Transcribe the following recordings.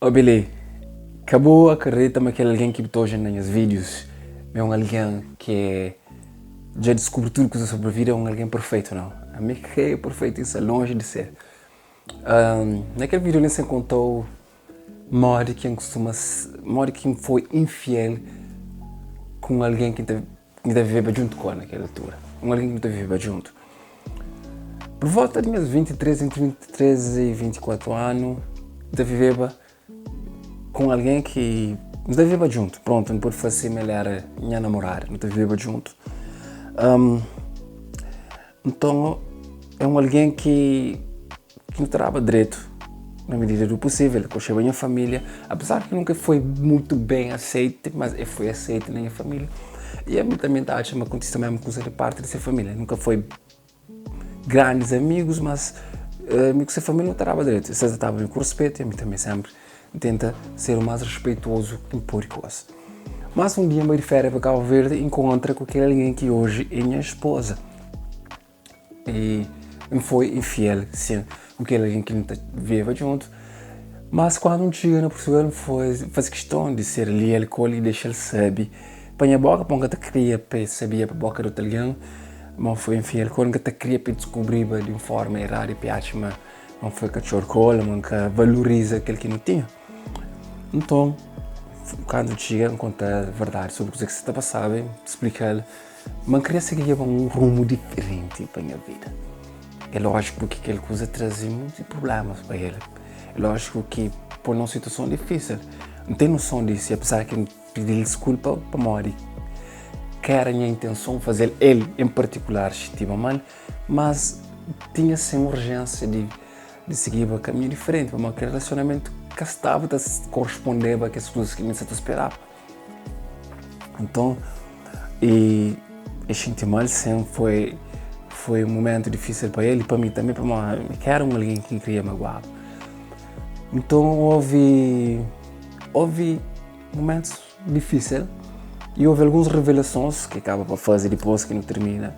Obi li, ka bu akredita ma kel algen ki bu ta odja na nhas vídius ma é un algen ki dja diskubri tudu kuza sobri vida, é un algen perfeitu. Nau, ami ka é perfeitu i sta lonji di ser. Na kel vídiu li N sta konta-u modi ki N kustuma, modi ki N foi infiel ku un algen ki N ta N ta viveba djuntu ku el na kel altura, un algen ki nu ta viveba djuntu. Por volta di nhas 23, entri 23 i 24 anu, N ta viveba ku un algen ki nu ta viveba djuntu. Prontu, nu pode fla si ma el éra nha namorada, nu ta viveba djuntu. Nton, é un algen ki ki nu ta daba dretu na medida do possível, konxeba nha família, apesar ki nunka foi mutu ben aseite, mas e foi aseite na nha família, e ami tanbe ta atxa ma kontise mesmu kuza di parti di se família, nunka foi grandis amigus, mas mi ku se família nu ta daba dretu, es ta trataba mi ku respetu e ami tanbe senpri N tenta ser o más respeitozu ki N pode ku es. Mas un dia N bai di féria pa Kabu Verdi i N kontra ku kel algen ki oji é nha espoza. I N foi infiel, sin, ku kel algen ki N ta viveba djuntu. Mas kandu N txiga na Purtugal N foi faze kiston di ser lial ku el i dexa-l sabe pa nha boka, pabia N ka ta kria pa el sabia pa boka di otu algen ma N foi infiel ku el. N ka ta kria pa el diskubriba di un forma eradu i pa el atxa ma Ma N foi katxor kola, ma N ka valoriza kel ki nu tinha. Nton, kantu N txiga, N konta-l verdadi sobri kuzê ki sta ta pasaba i N splika-l ma N kria sigiba un rumu diferenti pa nha vida. É lójiku ki kel kuza traze monti prublémas pa el. É lójiku ki pô-l na un situason difísil. N ten noson di si, apezar ki N pidi-l diskulpa pamodi ka éra nha intenson faze-l el en partikular xintiba mal. Mas tinha sin urjénsia di di sigiba kaminhu diferenti pamodi kel relasionamentu ka staba ta korespondeba kes kuzas ki mi sa ta speraba. Nton, e e xinti mal sin, foi foi un mumentu difísil pa el i pa mi tanbe pamodi mi ka era un algen ki N kria maguadu. Nton, ovi ovi mumentus difísil i houve alguns revelasons ki kaba pa faze dipôs ki nu tirmina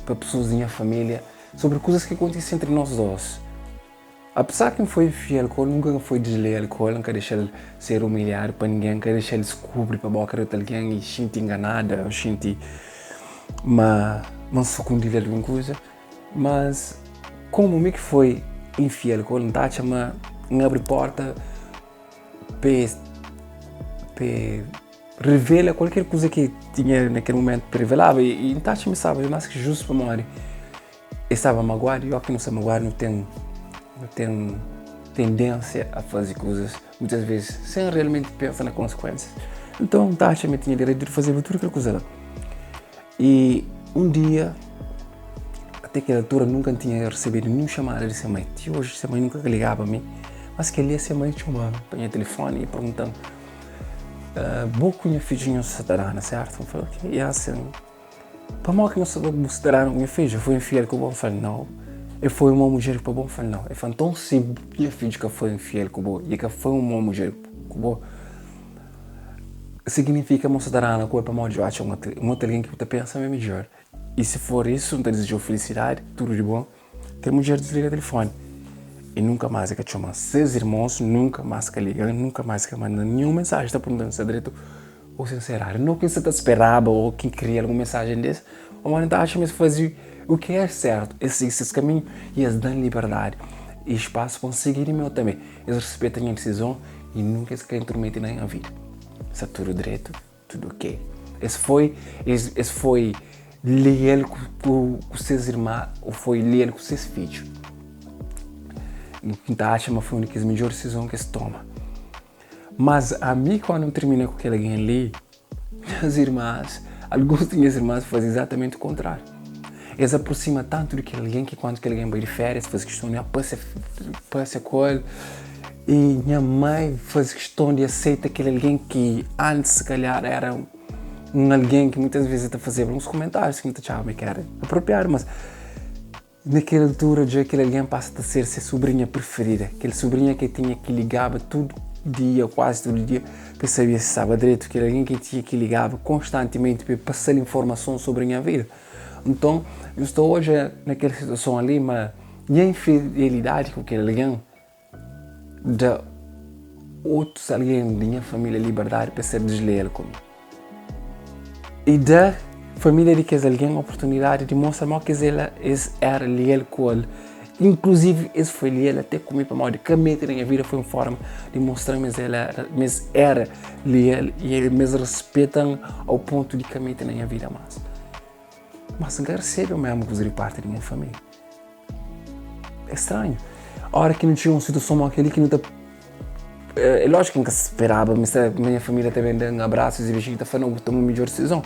pa pesoas di nha família sobri kuzas ki kontise entri nos dôs. Apesar ki N foi infiel ku el, nunka N foi desleal ku el, N ka dexa-l ser umilhadu pa ningen, N ka dexa-l diskubri pa boka di otu algen i xinti nganada ô xinti ma ma N sukundi-l algun kuza. Mas, komu mi ki foi infiel ku el, N ta atxa ma N abri pórta pa es pa e revela kualker kuza ki tinha na kel mumentu pa revelaba i N ta atxa ma staba más ki justu pamodi e staba maguadu i óki nu sta maguadu nu ten nu ten tendénsia a faze kuzas muitas vezes sen realmenti pensa na konsekuénsias. Nton N ta atxa ma e tinha direitu di fazeba tudu kel kuza la. I un dia até kel altura nunka N tinha resebedu ninhun xamada di se mai. Ti oji se mai nunka ka ligaba mi, mas kel dia se mai txoma-m pa nha tilifoni i pergunta-m, Bo ku nha fidju nhos sta ta dana, sertu? N fla, ok, ya sin. Pamodi ki nhos sta bu sta dana ku nha fidju? El foi infiel ku bo? N fla, nau. El foi un mau mudjer pa bo? N fla, nau. El fla, nton si nha fidju ka foi infiel ku bo i el ka foi un mau mudjer ku bo, Siginifika ma bu sta ta rana ku el pamodi dja bu atxa un otu algen ki bu ta pensa ma é midjór. I si for isu, N ta dizeja-u filisidadi, tudu di bon. Kel mudjer disliga tilifóni i nunka más el ka txoma-m. Ses irmons nunka más ka liga-m, nunka más ka manda-m ninhun mensajen ta pergunta-m si sta dretu ô si N sta eradu. No ki N sta ta speraba ô ki N kria algun mensajen di es, pamodi N ta atxa ma es faze u ki é sértu. Es sigi ses kaminhu i es da-m liberdadi i spasu pa N sigi di meu tanbê. Es rispeta nha disizon i nunka es ka intromete na nha vida. Sta tudu dretu, tudu ok. Es foi, es, es foi leal ku, ku, ku ses irma ô foi leal ku ses fidju. N ta atxa ma foi un di kes midjór disizon ki es toma. Mas ami kandu N tirmina ku kel algen li, Nhas irmas, alguns di nhas irmas faze izatamenti o kontráriu. Es aprosima tantu di kel algen ki kantu kel algen bai di férias, es faze kiston di pâsia, pâsia ku el. I nha mai faze kiston di aseita kel algen ki antis si kalhar éra un algen ki muitas ves el ta fazeba uns kumentárius ki nu ta atxaba ma ki éra apropriadu, mas Na kel altura dja kel algen pasa ta ser se subrinha preferida, kel subrinha ki el tinha ki ligaba tudu dia, kuazi tudu dia, pa el sabia si staba dretu, kel algen ki el tinha ki ligaba konstantimenti pa el pasa-l informason sobri nha vida. Nton, N sta odja na kel situason li ma nha infidelidadi ku kel algen da. otus algen di nha família liberdadi pa es ser desleal ku mi. I da família di kes algen oportunidadi di mostra modi ki es éra lial ku el. Inkluzivi es foi lial até ku mi pamodi ka mete na nha vida foi un forma di mostra-m ma es éra lial i ma es respeta-m au pontu di ka mete na nha vida más. Mas N ka resebe omésmu kuza di parti di nha família. É stranhu. Óra ki nu txiga un situason mau kel-li ki nu ta. É lójiku ki N ka speraba ma nha família ta ben da-m abrasus i bexinhu ta fla, nau, bu toma midjór disizon.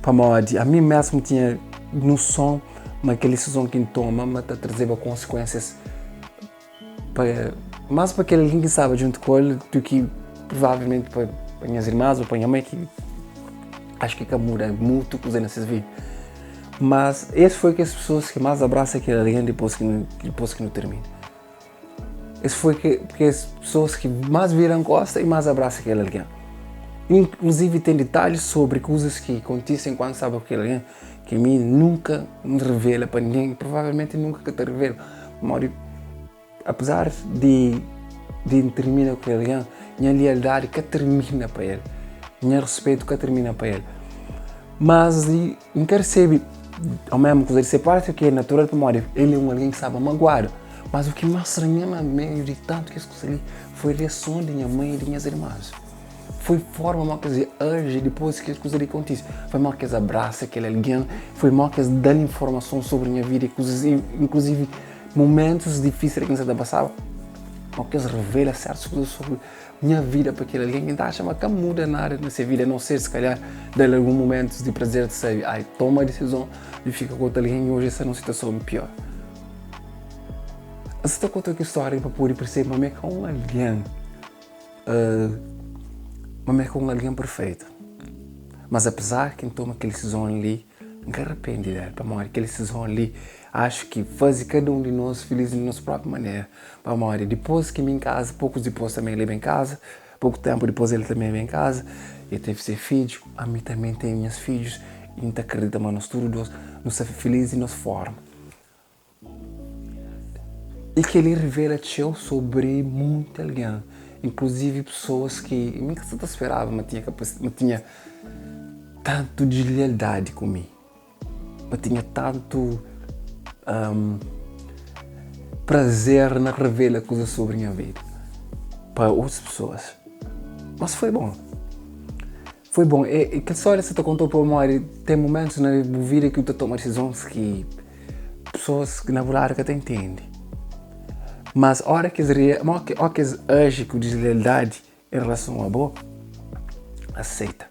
Pamodi ami mésmu tinha noson ma kel disizon ki N toma ma ta trazeba konsikuénsias pa más pa kel algen ki staba djuntu ku el du ki provavelmenti pa nhas irmas ô pa nha mai ki acho ki ka muda mutu kuza na ses vida. Mas es foi kes pesoas ki más abrasa kel algen dipôs ki dipôs ki nu termina. Es foi ke kes pesoas ki más vira kosta i más abrasa kel algen. Inkluzivi ten detalhis sobri kuzas ki kontise enkuantu staba ku kel algen ki mi nunka N revela pa ningen i provavelmenti nunka ka ta revela. Pamodi apezar di di N tirmina ku kel algen, nha lialdadi ka tirmina pa el, nha ruspetu ka tirmina pa el. Mas di N ka resebe omésmu kuza di se parti, ki é natural pamodi el é un algen ki staba maguadu. Mas u ki más stranha-m na meiu di tantu kes kuza li foi riason di nha mai i di nhas irmans. Foi forma mó ki es aji dipôs ki kes kuza li kontise. Foi mó ki es abrasa kel algen, foi mó ki es da-l informason sobri nha vida i kuzas, inkluzivi momentus difísil ki N sa ta pasaba, mó ki es revela sértus kuza sobri nha vida pa kel algen ki N ta atxa ma ka muda nada na se vida, a nau ser si kalhar da-l algun momentus di prazer di sabe, ai, toma disizon di fika ku otu algen i oji el sta na un situason piór. N sta ta konta kel stória pa pode persebe ma mi é ka un algen. Ma mi é ka un algen perfeitu. Mas apezar ki N toma kel disizon li, N ka rapende del, pamodi kel disizon li axu ki faze kada un di nos filis di nos propi manera. Pamodi dipôs ki mi N kaza, pokus dipôs tanbe el ben kaza, poku ténpu dipôs el tanbe ben kaza, el tevi se fidju, ami tanbe N ten nhas fidjus i N ta kridita ma nos tudu dôs nu sta filis di nos forma. I kel-li revela txeu sobri monti algen, inkluzivi pesoas ki mi ka sa ta speraba ma tinha ma tinha tantu deslealdadi ku mi, ma tinha tantu prazer na revela kuzas sobri nha vida pa otus pesoas. Mas foi bon. Foi bon. E kel stória sa ta konta pamodi ten momentus na bu vida ki bu ta toma disizons ki pesoas ki na bu ladu ka ta intende. Mas ora ki es rea, ora ki es aji ku deslealdadi en relason a bo, aseita.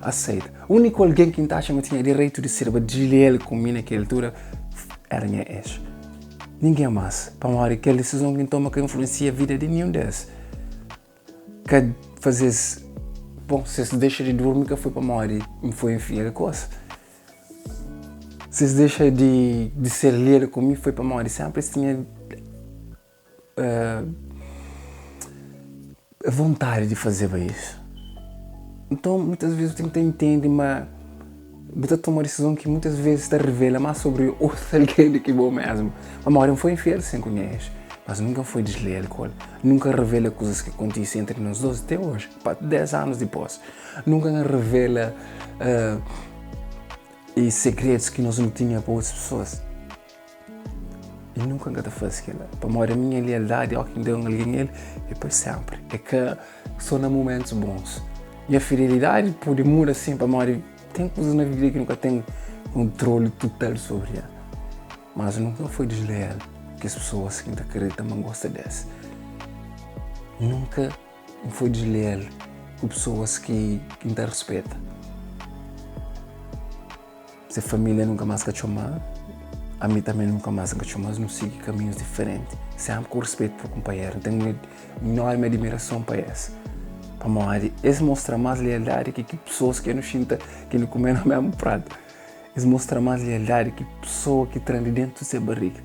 Aseita. Úniku algen ki N ta atxa ma tinha direitu di serba desleal ku mi na kel altura éra nha ex. Ningen mas. Pamodi kel disizon ki N toma ka influensia vida di ninhun des. Ka faze-s bon, si es dexa di durmi ka foi pamodi N foi infiel ku es. Si es dexa di di ser lial ku mi foi pamodi sénpri es tinha vontadi di fazeba isu. Nton, muitas vezes bu ten ki ta intende ma bu ta toma disizon ki muitas vezes ta revela más sobri otu algen di ki bo mésmu. Pamodi N foi infiel sin ku nha ex, mas nunka N foi desleal ku el. Nunka N revela kuzas ki kontise entri nos dôs te oji, pa 10 anus dipôs. Nunka N revela uh, segredus ki nos nu tinha pa otus pesoas. I nunka N ka ta faze kel-la, pamodi minha lealdadi óki N da un algen el, é pa sénpri, é ka sô na momentus bons. Nha fidelidadi pode muda sin, pamodi ten kuzas na vida ki nu ka ten kontroli total sobri el. Mas nunka N foi desleal ku kes pesoas ki N ta kridita ma N gosta di es. Nunka N foi desleal ku pesoas ki N ta ruspeta. Se família nunka más ka txoma, ami tanbê nunka más N ka txoma-s. Nu sigi kaminhus diferenti, sénpri ku ruspetu pa kunpanheru. N ten un enórmi adimirason pa es, pamodi es mostra más lealdadi ki ki pesoas ki nu xinta ki nu kume na mésmu pratu. Es mostra más lealdadi ki pesoa ki tra-m di déntu se bariga.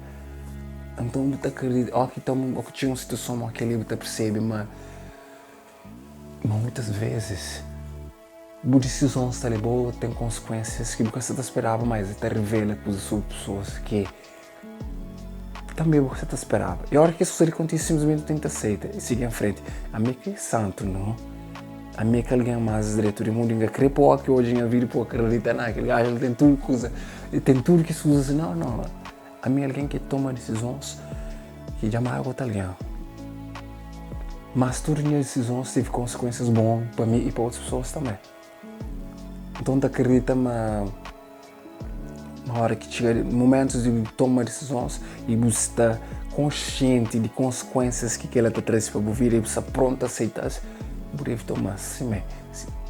Nton, bu ta kridita, óki ki txiga un situason ma kel-li bu ta persebe ma muitas vezis. Bu disizons ta leba-u a ten konsikuénsias ki bu ka sta ta speraba, má es ta revela kuzas sobri pesoas ki tanbe bu ka sa ta speraba. I óras ki es kuza li kontise, sinplismenti bu ten ki aseita i sigi en frenti. Ami ka é santu, nau. Ami é ka algen más dretu di mundu. N ka krê pô ki odja nha vida pô akredita na kel gaju el ten tudu kuza, el ten tudu ki kuza. Nau, nau. Ami é algen ki toma disizons ki dja magoa otu algen. Mas tudu nha disizons tevi konsekuensias bon pa mi i pa otus pesoas tanbe. Nton, N ta akredita ma. Na ora ki txiga momentus di toma disizons i bu sta konsienti di konsekuensias ki kila ta traze pa bu vida i bu sta prontu aseita-s, bu debe toma simé,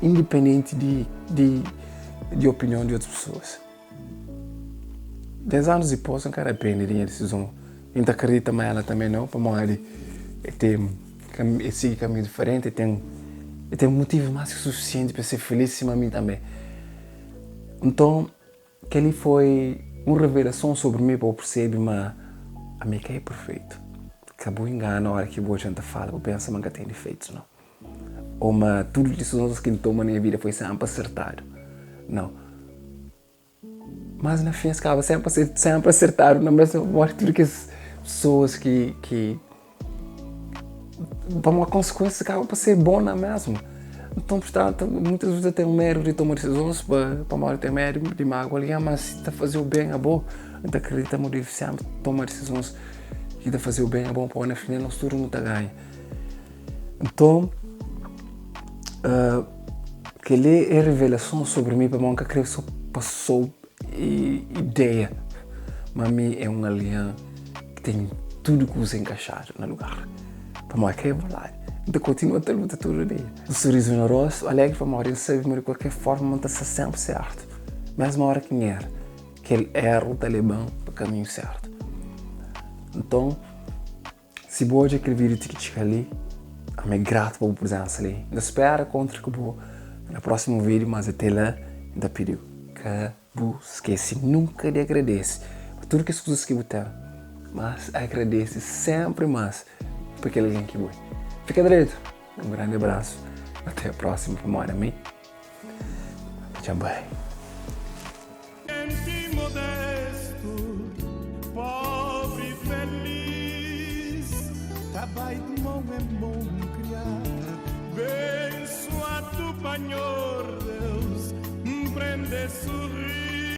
indipendenti di di di opinion di otus pesoas. Des anus dipôs, N ka rapende di nha disizon i N ta kridita ma ela tanbê nau, pamodi el ten el sigi kaminhu diferenti, el ten el ten motivu más ki sufisienti pa el ser filís sima mi tanbê. Nton, kel-li foi un revelason sobri mi pa bu persebe ma ami ka é perfeitu. Ka bu ingana óras ki bu odja N ta fala, bu pensa ma N ka ten difeitus, nau. Ô ma tudu disizons ki N toma na nha vida foi sénpri asertadu, nau. Mas na fin es kaba sénpri ser sénpri asertadu na mésmu pamodi tudu kes pesoas ki ki pamodi konsekuensias kaba pa ser bon na mésmu. Nton, purtantu, muitas vezes eu tenho medu di toma disizons pa pamodi ten medu di magua algen, mas si ta faze-u ben abo, N ta kridita ma bu debe sénpri toma disizons ki ta faze-u ben abo, pamodi na final nos tudu nu ta ganha. Nton, kel-li é revelason sobri mi pamodi N ka krê so pasa-u ideia ma mi é un algen ki ten tudu kuza enkaxadu na lugar. Pamodi ka é verdadi. N ta kontinua ta luta tudu dia. Un surizu na rostu, alegri pamodi N sabe ma di kualker forma N ta sta sénpri sértu. Mésmu óra ki N era, kel éru ta leba-m pa kaminhu sértu. Nton, si bu odja kel vídiu ti ki txiga li, ami é gratu pa bu prezénsa li. N ta spera kontra ku bo na prósimu vídiu, mas até la N ta pidi-u ka Bu skese nunka di agradese pa tudu kes kuzas ki bu ten, mas agradese sénpri más pa kel algen ki bu é. Fika dretu! Un grandi abrasu, até prósimu pamodi ami dja N bai. Genti modestu, pobri feliz, ta bai di mon en mon kriá, bensuadu pa Nhor Deus. N prende surri.